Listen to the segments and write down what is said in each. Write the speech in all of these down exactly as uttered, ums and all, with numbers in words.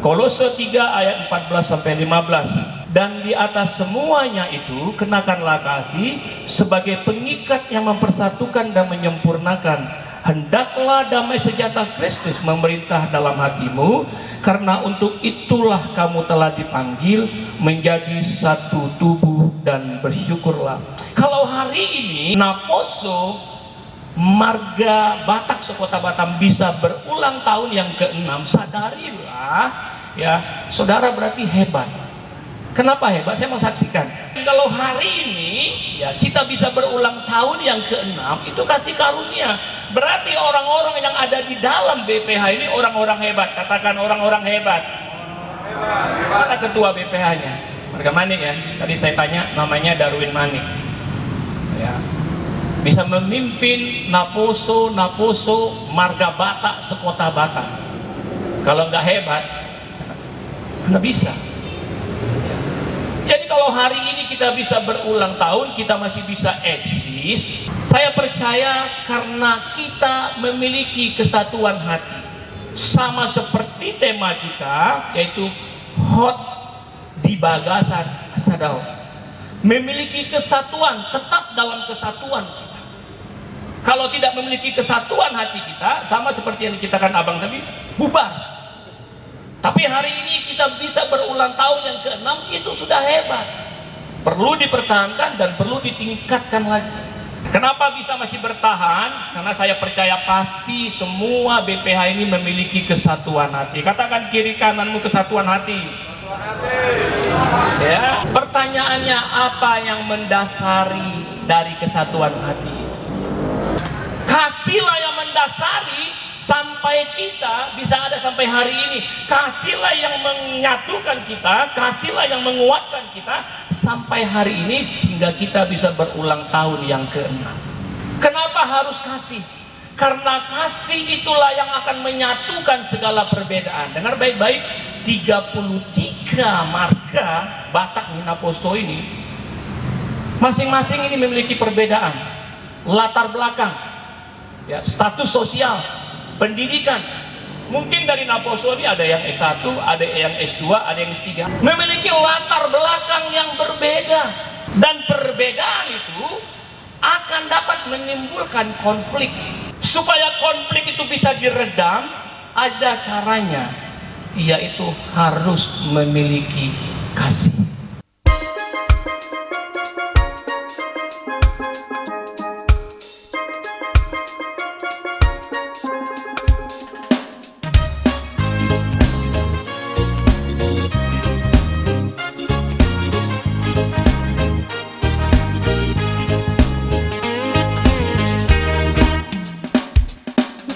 Kolose tiga ayat empat belas sampai lima belas. Dan di atas semuanya itu, kenakanlah kasih sebagai pengikat yang mempersatukan dan menyempurnakan. Hendaklah damai sejahtera Kristus memerintah dalam hatimu, karena untuk itulah kamu telah dipanggil menjadi satu tubuh, dan bersyukurlah. Kalau hari ini naposo marga Batak sekota Batam bisa berulang tahun yang keenam, sadarilah, ya, saudara berarti hebat. Kenapa hebat? Saya mau saksikan. Kalau hari ini, ya, kita bisa berulang tahun yang keenam, itu kasih karunia. Berarti orang-orang yang ada di dalam B P H ini orang-orang hebat. Katakan, orang-orang hebat. Mana ketua B P H-nya? Marga Manik, ya. Tadi saya tanya, namanya Darwin Manik. Ya. Bisa memimpin naposo, naposo marga Batak sekota Batam. Kalau nggak hebat, nggak bisa. Jadi kalau hari ini kita bisa berulang tahun, kita masih bisa eksis, saya percaya karena kita memiliki kesatuan hati. Sama seperti tema kita, yaitu hot di bagasan sadao. Memiliki kesatuan, tetap dalam kesatuan kita. Kalau tidak memiliki kesatuan hati kita, sama seperti yang dikatakan abang tadi, bubar. Tapi hari ini kita bisa berulang tahun yang keenam, itu sudah hebat. Perlu dipertahankan dan perlu ditingkatkan lagi. Kenapa bisa masih bertahan? Karena saya percaya pasti semua B P H ini memiliki kesatuan hati. Katakan kiri kananmu, kesatuan hati. Ya, pertanyaannya, apa yang mendasari dari kesatuan hati? Kasihlah yang mendasari sampai kita bisa ada sampai hari ini. Kasihlah yang menyatukan kita, kasihlah yang menguatkan kita sampai hari ini, sehingga kita bisa berulang tahun yang keenam. Kenapa harus kasih? Karena kasih itulah yang akan menyatukan segala perbedaan. Dengar baik-baik, tiga puluh tiga marga Batak ni naposo ini, masing-masing ini memiliki perbedaan, latar belakang, ya, status sosial, pendidikan. Mungkin dari naposo ini ada yang S satu, ada yang S dua, ada yang S tiga. Memiliki latar belakang yang berbeda. Dan perbedaan itu akan dapat menimbulkan konflik. Supaya konflik itu bisa diredam, ada caranya, yaitu harus memiliki kasih.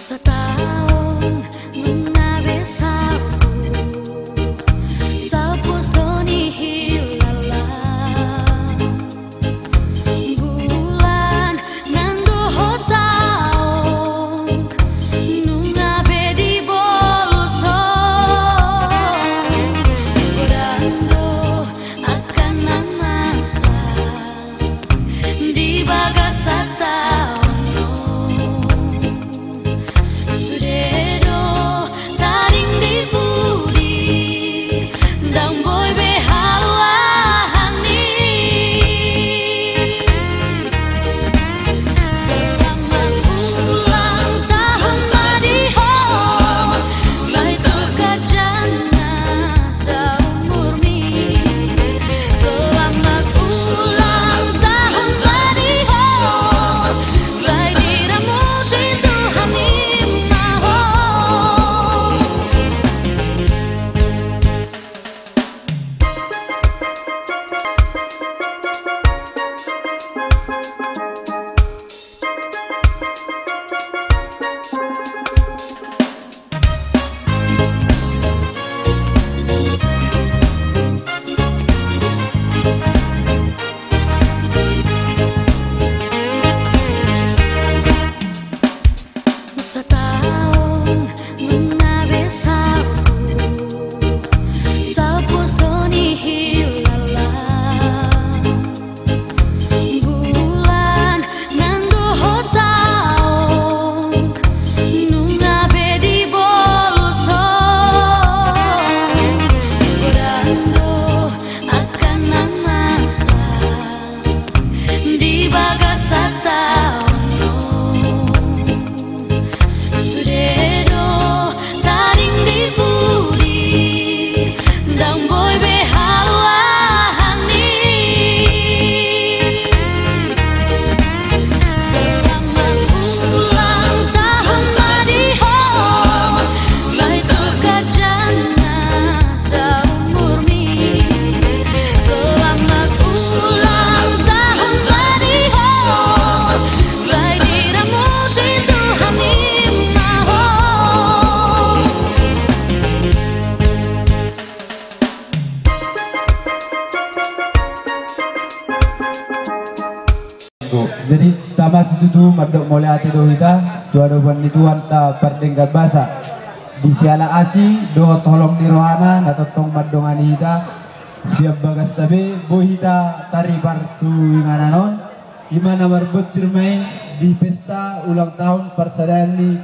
Sataon nunga be sapu, sapu songon i hil Jadi tama situtu mandok mauliate do hita tu adopan ni Tuhanta pardenggan basa, di siala asi dohot holong ni rohana na tongtong mandongani hita. Sian bagasta be boi hita taripar tu inganan on, ima na marbonsir ma i di pesta ulang tahun parsadaan ni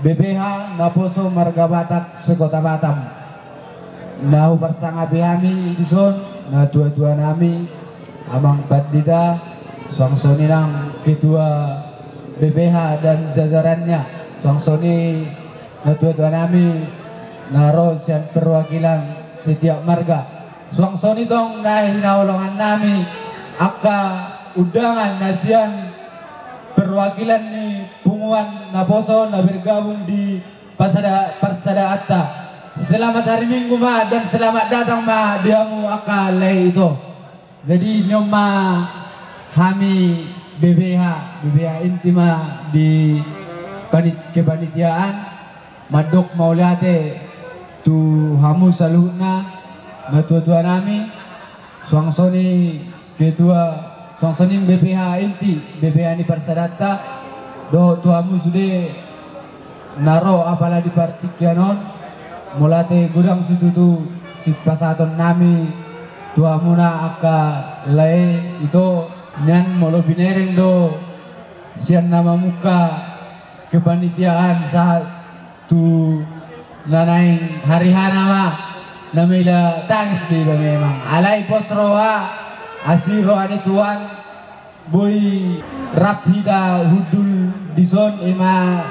B P H Naposo Marga Batak se-Kota Batam. Na huparsangapi hami dison, natuatua nami, amang pandita, suang songon i nang ketua B P H dan jajarannya, suang songon i natuatua nami na ro sian perwakilan setiap marga. Suang songon i tong na hinaholongan nami angka undangan na sian perwakilan ni punguan naposo na bergabung di pasada-, parsadaanta. Selamat hari Minggu ma dan selamat datang ma di hamu angka lae ito. Jadi nion ma hami B P H, B P H inti ma di panit-, kepanitiaan, mandok mauliate tu hamu saluhutna, natuatua nami, suang songon i ketua, suang songon i B P H inti, B P H ni parsadaanta, dohot tu hamu sude na ro apala di partingkian on. Mauliate godang situtu sipasahaton nami tu hamuna angka lae ito. Nian molo binereng do sian na mamungka kepanitiaan sahat tu na naeng harihana ma, na maila tangis do iba memang. Alai pos roha, asi roha ni Tuhan, boi rap hita hundul dison, ima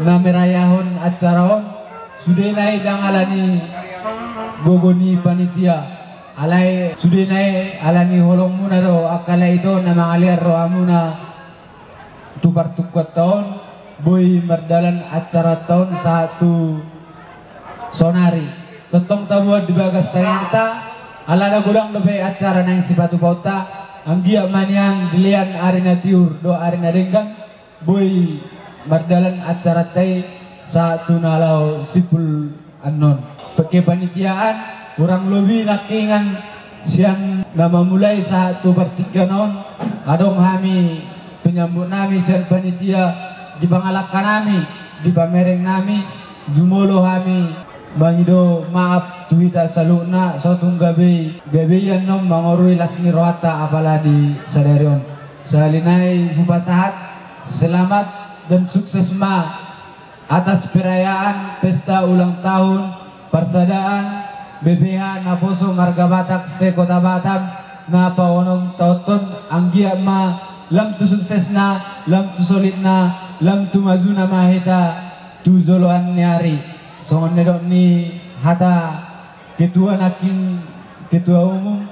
na merayahon acara on. Sudena i ndang alani gogo ni panitia, alai sudena i alani holongmuna do angka lae ito na mangalean rohamuna tu partungkoanta on, boi mardalan acaranta on sahat tu saonari. Tongtong taboan di bagas tangiangta, alana godang dope acara naeng sipatupaonta, anggiat ma nian dilean ari na tiur dohot ari na denggan, boi mardalan acaranta i sahat tu na laho simpul annon. Kepanitiaan, hurang lobi nangkiningan sian na mamulai sahat tu partingkian on, adong hami penyambut nami sian panitia, di pangalangka nami, di pamereng nami, jumolo hami mangido maaf tu hita saluhutna, so tung gabe i, gabe i annon mangorui las ni rohanta apala di sadari on. Sahali nai hupasahat, selamat dan sukses ma atas perayaan pesta ulang tahun parsadaan B P H Naposo Marga Batak se-Kota Batam na paonom taonton, anggiat ma lam tu suksesna, lam tu solidna, lam tu majuna ma hita tu joloan ni ari. Songon nidok ni hata ketua nangkin, ketua umum,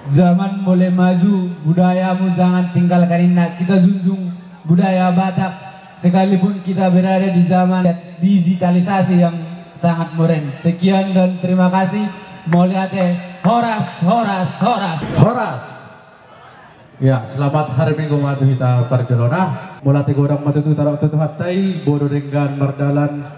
zaman boleh maju, budayamu jangan tinggalkan, inna. Kita junjung budaya Batak, sekalipun kita berada di zaman digitalisasi yang sangat modern. Sekian dan terima kasih. Mauliate, horas, horas, horas. Horas. Ya, selamat hari Minggu ma tu hita parjolo na. Mauliate godang ma tutu tadok tu Tuhanta i, boi do denggan mardalan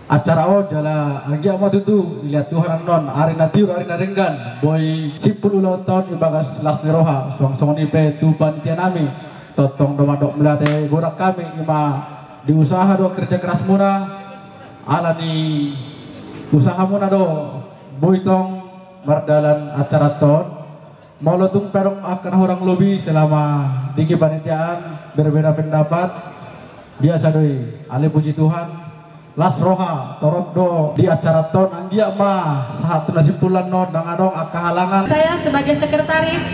acara on, jala anggiat ma tutu dilehon Tuhan annon ari na tiur, ari na denggan, boi simpul ulaonta on ibagas las ni roha. Suang songon i pe tu panitia nami, tongtong do mandok mauliate godang hami, ima di usaha dohot kerja kerasmuna, alani usahamuna do boi tong mardalan acaranta on. Molo tung pe adong angka na hurang lobi selama di kepanitiaan, berbeda pendapat, biasa do i, alai puji Tuhan, las roha torop do di acaranta on, anggiat ma sahat tu na simpul annon ndang adong angka halangan. Saya sebagai sekretaris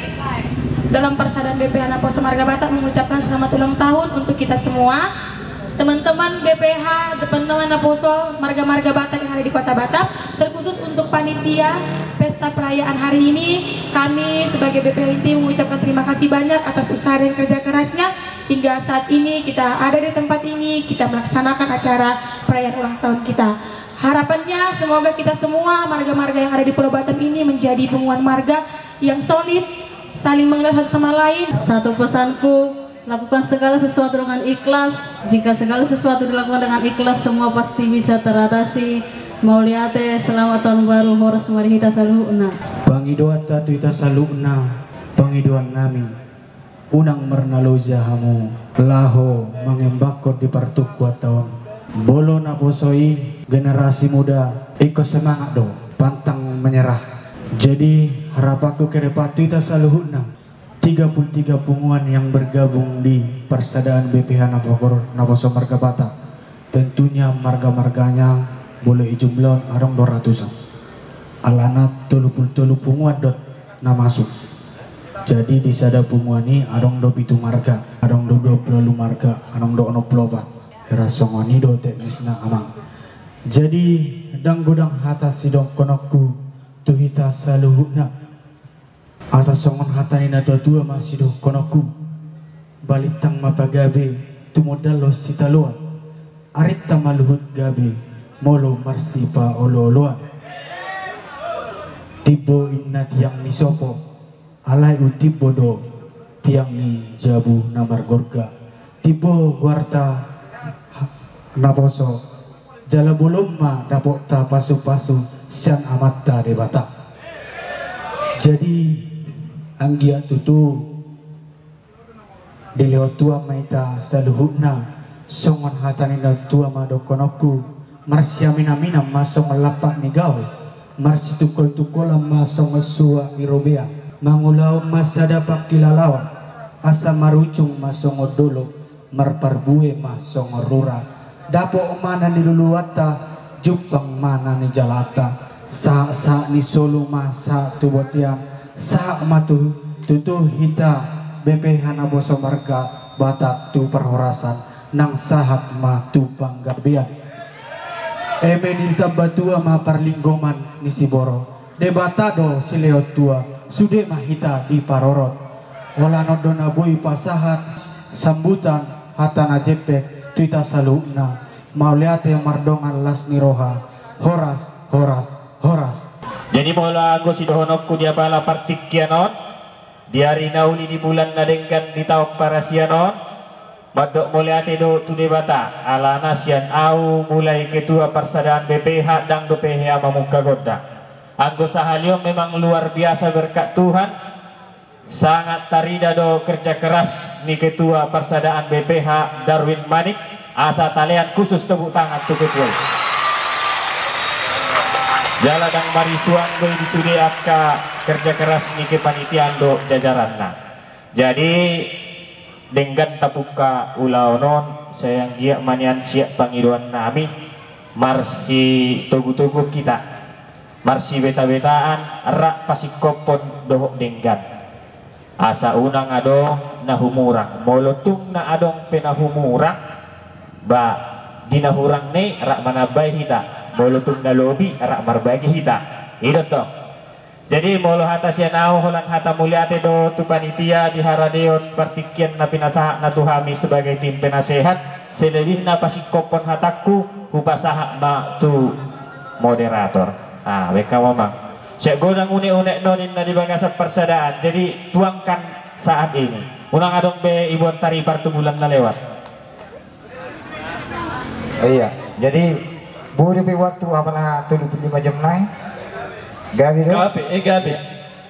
dalam Parsadaan B P H Naposo Marga Batak mengucapkan selamat ulang tahun untuk kita semua. Teman-teman B P H, teman-teman Naposo, marga-marga Batak yang ada di Kota Batam, terkhusus untuk panitia pesta perayaan hari ini, kami sebagai B P H inti mengucapkan terima kasih banyak atas usaha dan kerja kerasnya. Hingga saat ini kita ada di tempat ini, kita melaksanakan acara perayaan ulang tahun kita. Harapannya semoga kita semua marga-marga yang ada di Pulau Batam ini menjadi punguan marga yang solid, saling mengenal satu sama lain. Satu pesanku, lakukan segala sesuatu dengan ikhlas. Jika segala sesuatu dilakukan dengan ikhlas, semua pasti bisa teratasi. Mauliate, selamat tahun baru, horas ma di hita saluhutna. Pangidoanta tu hita saluhutna, pangidoan nami. Unang marnaloja hamu laho mangembakhon di partukuanta on. Molo naposo i generasi muda, ingkon semangat do, pantang menyerah. Jadi harapanku ke depan tu hita saluhutna, tiga puluh tiga punguan yang bergabung di Parsadaan B P H Napogor Naposo Marga Batak, tentunya marga-marganya boleh dijumlahon adong dua ratusan. Alana tolu puluh tolu punguan do na masuk. Jadi di sada punguan i adong do pitu marga, adong do dua puluh ualu marga, adong do onom puluh opat. Hira songon i do teknisna, Amang. Jadi ndang godang hata sidohononku tu hita saluhutna. Asa songon hata ni natuatua ma sidohononku: Balintang ma pagabe, tumundalhon sitadoan. Arinta ma luhut gabe, molo marsipaolooloan. Timbo inna tiang ni sopo, alai umtimbo do tiang ni jabu na margorga. Timbo goarta naposo, jala bolon ma dapotta pasupasu sian Amanta Debata. Jadi anggiat tutu dilehon Tuhan ma hita saluhutna. Songon hata ni natuatua ma dohononku: Marsiaminaminan ma songon lampak ni gaol, marsitungkoltungkolan ma songon suak ni robean, mangulahon ma sada pangkilalaon, asa marujung ma songon dolok, marparbue ma songon rura. Dapot ma na niluluanta, jumpang ma na nijalaanta. Sahatsahat ni solu ma sahat tu bontean, sahat ma tu, tutu hita B P H Naposo Marga Batak tu parhorasan, nang sahat ma tu panggabean. Eme ditamba tua ma parlinggoman ni siborok, Debata do silehon tua, sude ma hita diparorot. Holan on do na boi pasahat sambutan hata na jempek tu hita saluhutna. Mauliate mardongan las ni roha. Horas, horas, horas. Jadi molo anggo sidohononku di apala partingkian on, di ari na uli, di bulan na denggan, di taon parasian on, mandok mauliate do tu Debata, alana sian ahu mulai ketua parsadaan B P H ndang dope hea mamungka gondang. Anggo sahali on memang luar biasa berkat Tuhan, sangat tarida do kerja keras ni ketua parsadaan B P H Darwin Manik, asa talean khusus tepuk tangan tu ketua i. Jala ndang marisuang do i di sude angka kerja keras ni kepanitiaan dohot jajaranna. Jadi denggan tapungka ulaon on, sai anggiat ma nian siap pangidoan nami, marsitogutoguon hita, marsibetabetaan, rap pasingkophon dohot denggan. Asa unang adong na humurang. Molo tung na adong pe na humurang, ba di na hurang ni rap manambai hita. Molo tung na lobi rap marbagi hita. I do tong. Jadi molo hata sian ahu, holan hata mauliate do tu panitia di haradeon partingkian na pinasahatna tu hami sebagai tim penasehat, selebihna pasingkophon hatangku, hupasahat ma tu moderator. Ah, baen hamu ma. Siap godang unek-unek ninna di bagasan parsadaan. Jadi tuangkan saat ini. Unang adong be iboan taripar tu bulan na lewat. Iya, jadi boi dope waktu apala tolu puluh lima jam nai. Gabe do? Gabe, eh, gabe.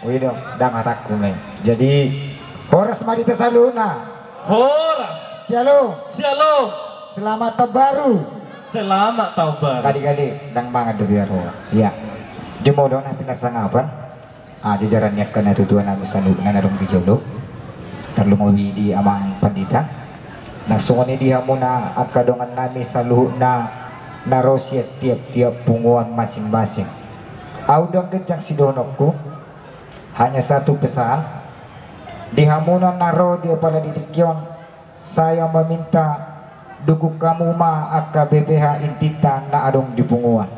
Ui do, ndang hatangku nai. Jadi horas ma di hita saluhutna. Horas. Shalom. Shalom. Selamat tahun baru. Selamat tahun baru. Kali-kali ndang mangan do biar ho. Iya. Jumolo na pinasangapan. Ah, jajaran ni angka natuatua nami saluhutna na adong di jolo, tarlumobi di amang pandita. Nang songon i di hamuna angka dongan nami saluhutna na ro sian tiap-tiap punguan masing-masing. Ahu ndang ganjang sidohononku, hanya satu pesan. Di hamuna na ro di apala di tingki on, saya meminta dukung hamu ma angka B P H intinta na adong di punguan.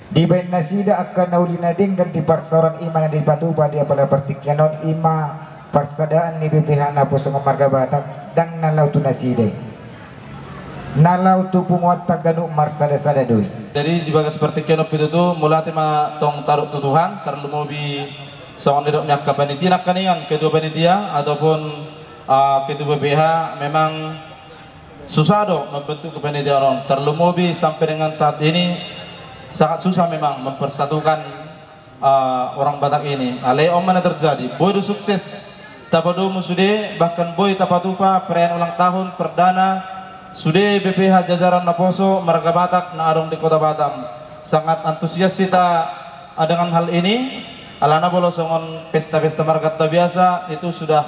Dibaen nasida angka na uli na denggan di parsaoran, i ma na dipatupa di apala partingkian on, i ma parsadaan ni B P H Naposo Marga Batak, ndang na laho tu nasida i. Na laho tu punguanta ganup marsadasada do i. Jadi di bagas partingkian on pe tutu, mauliate ma tong tadok tu Tuhan, tarlumobi songon nidok ni angka panitia nangkaningan, ketua panitia ataupun, ah, ketua B P H, memang susah do membentuk kepanitiaan on, tarlumobi sampai dengan saat ini sangat susah memang mempersatukan, eh, orang Batak ini. Alai on ma na terjadi, boi do sukses Tapadomu sude, bahkan boi tapatupa perayaan ulang tahun perdana sude B P H jajaran naposo marga Batak na adong di Kota Batam. Sangat antusias hita dengan hal ini, alana molo songon pesta-pesta marganta biasa itu sudah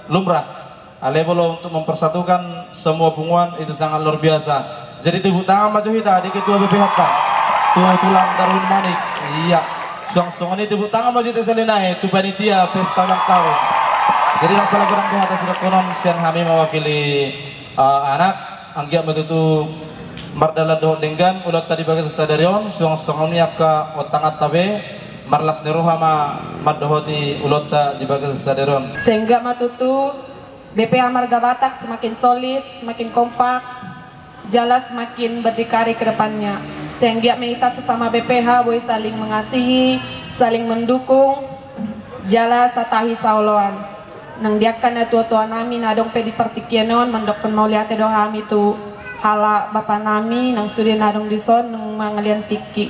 lumrah. Alai molo untuk mempersatukan semua punguan itu sangat luar biasa. Jadi tepuk tangan ma jo hita di ketua B P H ta, tu tulang Darun Manik. Iya. Suang songon i tepuk tangan ma jo hita sahali nai tu panitia pesta ulang tahun. Jadi nang pala godang do hata sidok konon sian hami mewakili, eh, anak, anggiat ma tutu mardalan dohot denggan ulaonta di bagasan sadari on, suang songon i angka ontanganta pe marlas ni roha ma mandohoti ulaonta di bagasan sadari on. Sehingga ma tutu B P H marga Batak semakin solid, semakin kompak, jala semakin berdikari ke depannya. Sehingga ma hita sesama B P H boi saling mengasihi, saling mendukung, jala satahi saoloan. Nang di angka natua-tua nami na adong pe di partingkian on, mandokkon mauliate do hami tu halak bapa nami nang sude na adong dison nang mangalian tingki.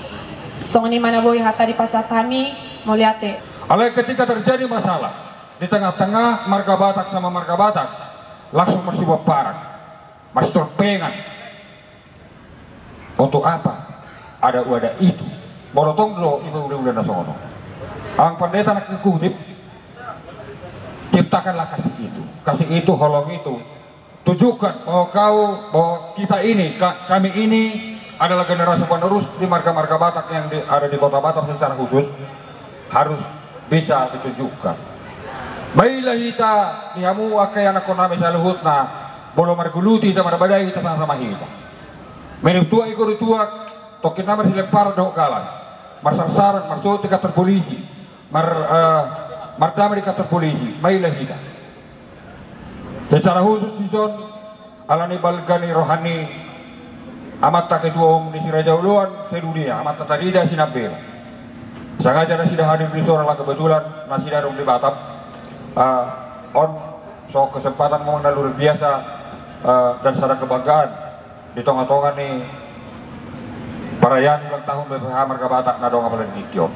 Songon i ma na boi hata dipasahat hami, mauliate. Alai ketika terjadi masalah di tengah-tengah marga Batak sama marga Batak, langsung marsipomparan, marsitorpengan. Untuk apa ada wadah itu? Molo tong do iba uda-uda na songon on. Amang Pandita na kukutip, ciptakanlah kasih itu. Kasih itu, holong itu. Tunjukkan bahwa kau, bahwa kita ini, ka-, kami ini adalah generasi penerus di marga-marga Batak yang di, ada di Kota Batam secara khusus, harus bisa ditunjukkan. Bailah hita di hamu angka ianakkon nami saluhutna, molo marguluti hita, marbadai hita, sanga-sama hita. Meniptuak i guru tuak, tongkin na marsilemparan dohot galas, marsarsaran, marsogot di kantor polisi, mar, eh, mardame di kantor polisi, bailah hita. Secara khusus dison, alani balga ni roha ni amanta ketua umum ni Si Raja Oloan sedunia, amanta tarida Sinambela. Sangaja nasida hadir dison ala kebetulan nasida adong di Batam. Eh, on songon kesempatan memang na luar biasa, eh, dan sada kebanggaan di tonga-tonga ni perayaan ulang tahun B P H marga Batak na adong apala di tingki on.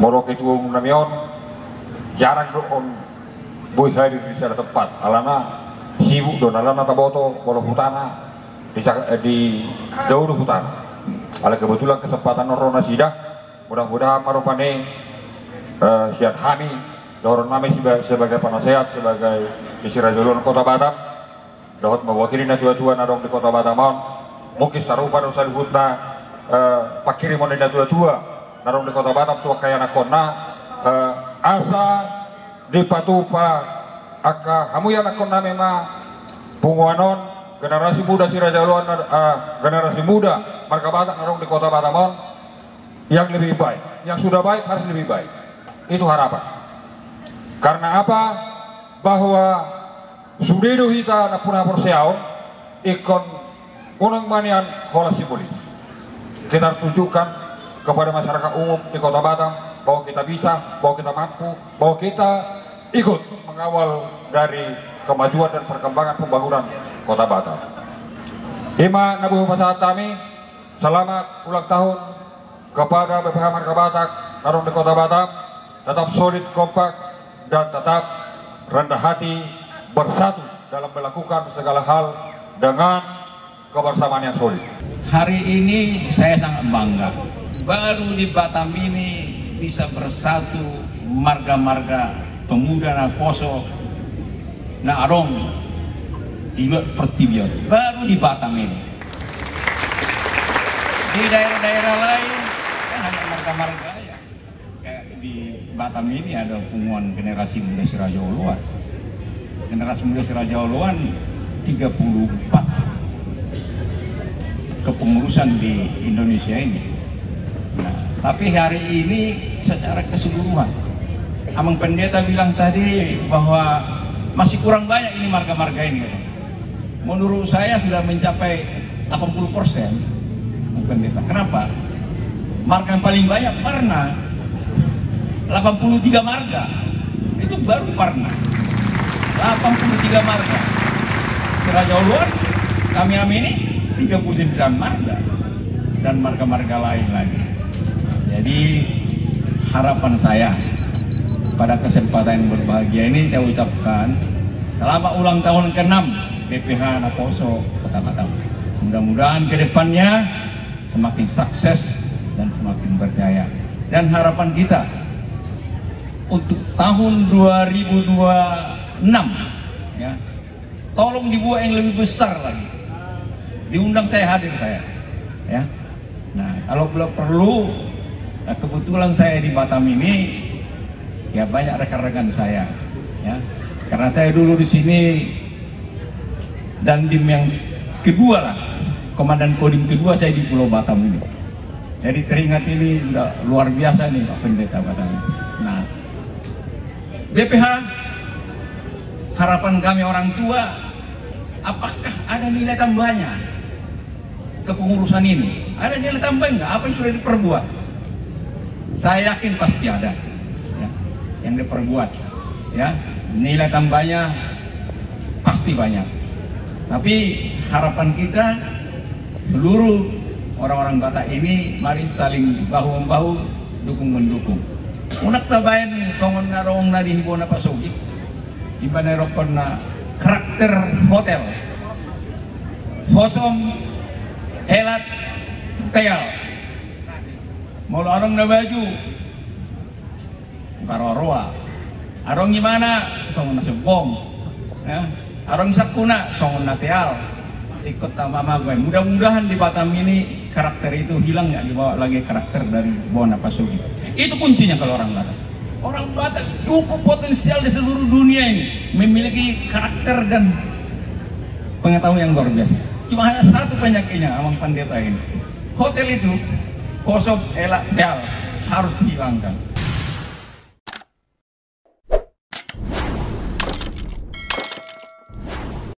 Molo ketua umum nami on jarang do on boi hadir di sada tempat, alana sibuk do, alana taboto molo hutana di, di dao do hutana. Ala kebetulan kesempatan on ro nasida, mudah-mudahan ma rupani, eh, sian hami, dohonon nami seba-, sebagai penasehat, sebagai di Si Raja Oloan Kota Batam, dohot mewakili natua-tua na adong di Kota Batam on. Mungkin sarupa do saluhutna, eh, panghirimon ni natua-tua na adong di Kota Batam tu angka ianakkonna, eh, asa dipatupa angka hamu ianakkon nami ma punguan on, generasi muda Si Raja Oloan, eh, generasi muda marga Batak na adong di Kota Batam on, yang lebih baik. Yang sudah baik harus lebih baik. Itu harapan. Karena apa? Bahwa sude do hita nampuna haporseaon, ingkon unang ma nian holan simbolis. Kita harus tunjukkan kepada masyarakat umum di Kota Batam bahwa kita bisa, bahwa kita mampu, bahwa kita ikut mengawal dari kemajuan dan perkembangan pembangunan Kota Batam. I ma na boi hupasahat hami, selamat ulang tahun kepada B P H marga Batak na adong di Kota Batam, tetap solid, kompak, dan tetap rendah hati, bersatu dalam melakukan segala hal dengan kebersamaan yang solid. Hari ini saya sangat bangga, baru di Batam ini bisa bersatu marga-marga pemuda naposo na adong di luar pertiwi on, baru di Batam ini. Di daerah-daerah lain kan hanya marga-marga aja. Kayak di Batam ini ada punguan generasi muda Si Raja Oloan. Generasi muda Si Raja Oloan tiga puluh empat kepengurusan di Indonesia ini. Nah, tapi hari ini secara keseluruhan, Amang Pendeta bilang tadi bahwa masih kurang banyak ini marga-marga ini, katanya. Menurut saya sudah mencapai delapan puluh persen, Amang Pendeta. Kenapa? Marga yang paling banyak Parna, delapan puluh tiga marga. Itu baru Parna, delapan puluh tiga marga. Si Raja Oloan, kami-kami ini tiga puluh sembilan marga, dan marga-marga lain lagi. Jadi, harapan saya, Pada kesempatan yang berbahagia ini saya ucapkan selamat ulang tahun keenam B P H Naposo Kota Batam. Mudah-mudahan ke depannya semakin sukses dan semakin berjaya. Dan harapan kita untuk tahun dua ribu dua puluh enam, ya, tolong dibuat yang lebih besar lagi. Diundang saya, hadir saya. Ya. Nah, kalau belum perlu, nah, kebetulan saya di Batam ini, ya, banyak rekan-rekan saya. Ya. Karena saya dulu di sini Dandim yang kedua lah, Komandan Kodim kedua saya di Pulau Batam ini. Jadi teringat ini sudah luar biasa nih, Pak Pendeta Batam. Nah, B P H, harapan kami orang tua, apakah ada nilai tambahnya kepengurusan ini? Ada nilai tambah enggak? Apa yang sudah diperbuat? Saya yakin pasti ada, ya, yang diperbuat, ya. Nilai tambahnya pasti banyak. Tapi harapan kita, seluruh orang-orang Batak ini mari saling bahu-membahu, dukung-mendukung. Unang tabaen songon na adong na di Bona Pasogit, di mana rokon na karakter hotel. Hosom, elat, teal. Molo adong na baju, karoa-roa. Adong imana, songon na sombong. Ya. Adong sakkuna, songon na teal. Ikut tama mago. Mudah-mudahan di Batam ini karakter itu hilang, nggak dibawa lagi karakter dari Bona Pasogit. Itu kuncinya kalau orang Batak. Orang Batak cukup potensial di seluruh dunia ini, memiliki karakter dan pengetahuan yang luar biasa. Cuma hanya satu penyakitnya, Amang Pandita ini. Hotel itu, hosom, elat, teal, harus dihilangkan.